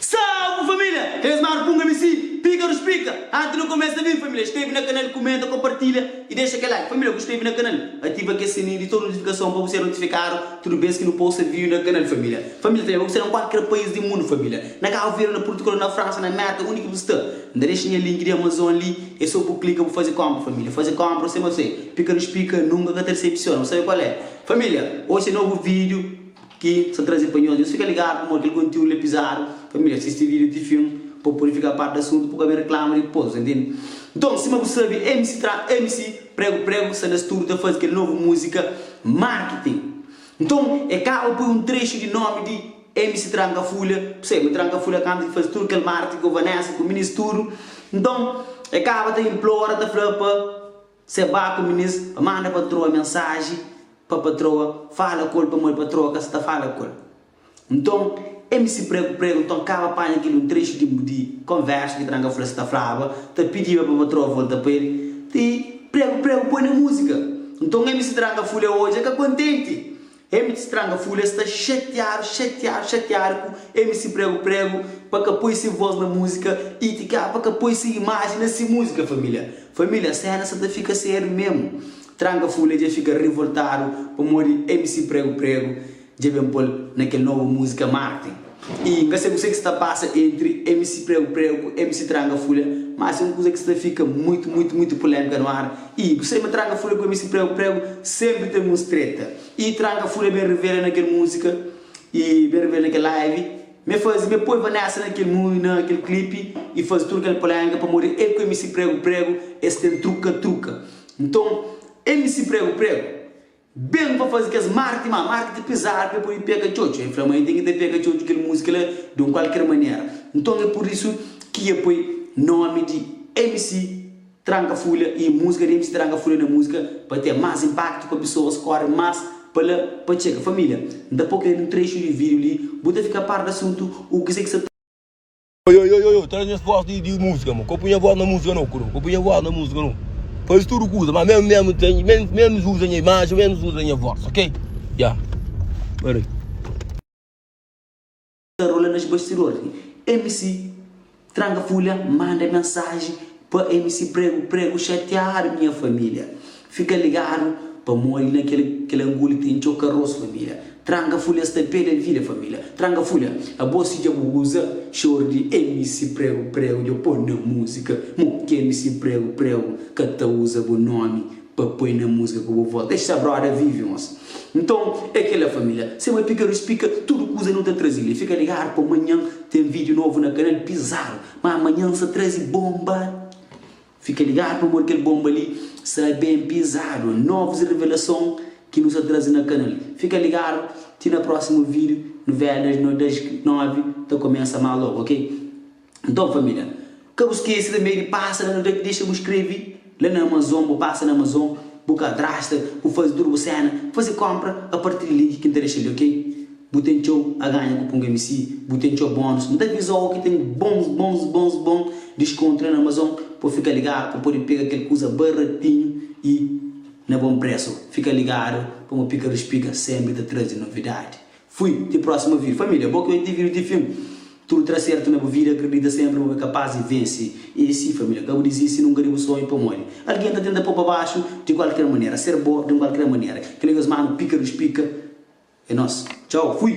Salve família! Kes manu Punga MC, Pícaros Pica! Antes nu kumesa bem família, skrebe na kanal, kumenta, kompartilha i dexa kel like. Família ku skrebe na kanal, ativa kel sininhu di tudu notifikason pa bu ser notifikadu tudu bes ki nu posta vídeo na kanal família. Família tanbe bu sta na kualker país di mundu família, na Cabo Verde, na Portugal, na França, na Merka, undi ki bu sta, N ta dexa nha link di Amazon li, é so bu klika bu faze kompra família. Faze kompra sima se, Pícaros Pica nunka ka ta decepciona, bu sabe kual é. Família, oxi é novu vídeo. Ki sta traze pa nhos. Nhos fika ligadu pamodi kel kontiúdu li é pizadu. Família, sisti vídiu ti fin pa bu pode fika a par di asuntu pa bu ka ben reklama dipôs. Bu ntende? Nton, sima bu sabe, MC tra MC Pregu Pregu sta na stúdiu ta faze kel novu múzika Marketing. Nton, e kaba poi un trexu di nómi di MC Tranka Fulha. Bu sabe ma Tranka Fulha kantu ki faze tudu kel marketing ku Vanessa, ku minis tudu. Nton, e kaba ta inplora, ta fla pa. Se ba ku minis pa manda patroa mensaji pa patroa fala ku el pamodi patroa ka sa ta fala ku el. Nton MC Pregu Pregu nton kaba panha kel un trexu di di konversa ki Tranka Fla sa ta flaba ta pidiba pa patroa volta pa el ti Pregu Pregu poi na muzika. Nton MC Tranka Fulha odja ka kontenti MC Tranka Fulha sta xatiadu, xatiadu, xatiadu ku MC Pregu Pregu pa ka poi se voz na múzika y ti ka pa ka poi se imaji na se múzika família. Família, sena sa ta fika sériu memu. Tranka Fulha dja fika rivoltadu pamodi MC Pregu Pregu dja ben pol na kel novu múzika Marketing. Y N ka se kuse ki sta pasa entri MC Pregu Pregu ku MC Tranka Fulha, mas é un kuza ki sta fika muitu, muitu, muitu pulémika nu ar. Y bu sabe ma Tranka Fulha ku MC Pregu Pregu senpri ten uns treta. Y Tranka Fulha ben revela na kel múzika y ben revela na kel live ma e faze, ma e poi Vanessa na kel mu, na kel klipi y faze tudu kel pulémika pamodi el ku MC Pregu Pregu es ten truka truka. Nton MC Pregu Pregu Ben pa faze kes marketing ma marketing pizadu pa e pode pega txotxo e fla ma e ten ki ta pega txotxo kel muzika la di un kualker manera nton é pur isu ki e poi nomi di MC Tranka Fulha y muzika di MC Tranka Fulha na muzika pa ten mas inpaktu pa pesoas kore mas pa la pa txeka familia N ta poi kel un trexu di video li bu ta fika par di asuntu u kuzê ki sa ta Oi oi oi oi, traz nhas voz di, di música, mo. Ko punha voz na música não, kuro. Ko punha voz na música não. Faz tudo kuza, mas mesmo mesmo tem, menos menos usa minha imagem, menos usa minha voz, ok? Ya. Peraí. Ta rola nas bastidor MC Tranka Fulha manda mensagem pa MC Prego Prego xatiadu minha família Fika ligadu pamodi na kel kel anguli ten txeu karos família Tranka Fulha sta pé da vida família Tranka Fulha abo si dja bu uza xor di MC Prego Prego dja po na múzika Mo ki MC Prego Prego ka ta uza bu nomi pa poi na múzika ku bu voz Dexa broda vive mos Nton é kela família Sema pikarus pika tudu kuza nu ta traze li Fika ligadu pa manhan ten vídeo novu na kanal pizadu Ma manhan sa traze bomba Fika ligadu pamodi kel bomba li sta ben pizadu. Novus revelason ki nu sta traze na kanal. Fika ligadu ti na prósimu vídiu. Nuvelas no das 9 ta kumesa más logu, ok? Nton família, ka bu skese tanbê di pasa la na dexa bu skrebe la na Amazon. Bu pasa na Amazon, bu kadrasta, bu faze tudu bu sena, faze konpra a partir di link ki N ta dexa li, ok? Bu ten txeu a ganha ku Punga MC, bu ten txeu bónus. N ta avizau ki ten bons, bons, bons, bon diskontu la na Amazon. Pa bu fika ligadu pa bu pode pega kel kuza baratinhu i na bon presu. Fika ligadu pamo Pika Ruspika senpri ta traze novidadi. Fui, ti prósimu vídiu. Família, bo ki odja ti vídiu ti fin, tudu tra sertu na bu vida, akredita senpri ma bu é kapás di vense. I si, família, ka bu dizisti nunka di bu sonhu pamodi algen ta tenta pô pa baxu di kualker manera. Ser bo di un kualker manera. Kel-li ki nhos manu Pika Ruspika. É nos. Txau. Fui!